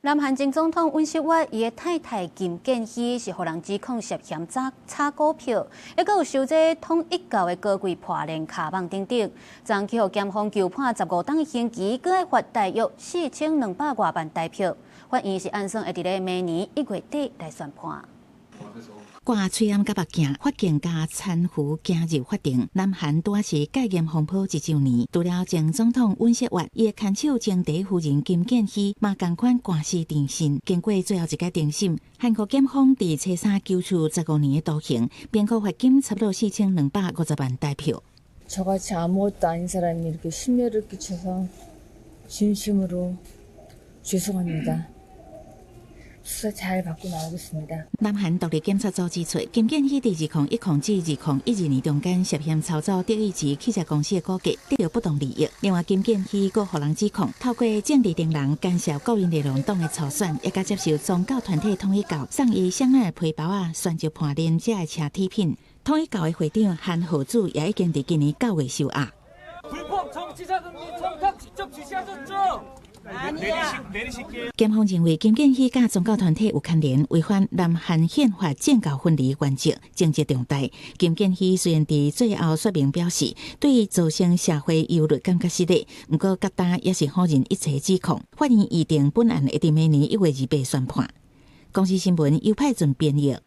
南韓前總統尹錫悅伊的太太金建希是予人指控涉嫌炒炒股票，抑閣有收這統一教的高貴破練卡網等等，昨去予檢方求判15冬的刑期，閣愛罰大約4200外萬台票。法院是按算會佇咧明年1月底來宣判。掛喙罨佮目鏡，髮型佮攙扶行入法庭。南韓拄仔是戒嚴風波一週年，除了前總統尹錫悅，伊的牽手前第一夫人金建希嘛仝款官司纏身。經過最後一擺庭審，韓國檢方佇初三求處15年的徒刑，並閣罰金差不多4250萬台票。 저같이 아무것도 아닌 사람이 이렇게 심려를 끼쳐서 진심으로 죄송합니다. 수사 잘 받고 나오겠습니다. 南韓獨立檢察組指出，金建希佇2010至2012年中間涉嫌操縱德意志汽車公司的股價，得著不當利益。另外，金建希閣予人指控，透過政治紅人干涉國民力量黨的初選，也佮接受宗教團體統一教送伊香奈兒皮包仔、鑽石盤鏈這的奢侈品。統一教的會長韓浩祖也已經佇今年9月收押。 불법 정치자금이 청탁 직접 지시하셨죠? 檢方認為金建希佮宗教團體有牽連，違反南韓憲法政教分離原則，情節重大。金建希雖然佇最後說明表示，對造成社會憂慮感覺失禮，毋過佮今也是否認一切指控。法院預定本案會佇明年1月28宣判。公視新聞尤派準編譯。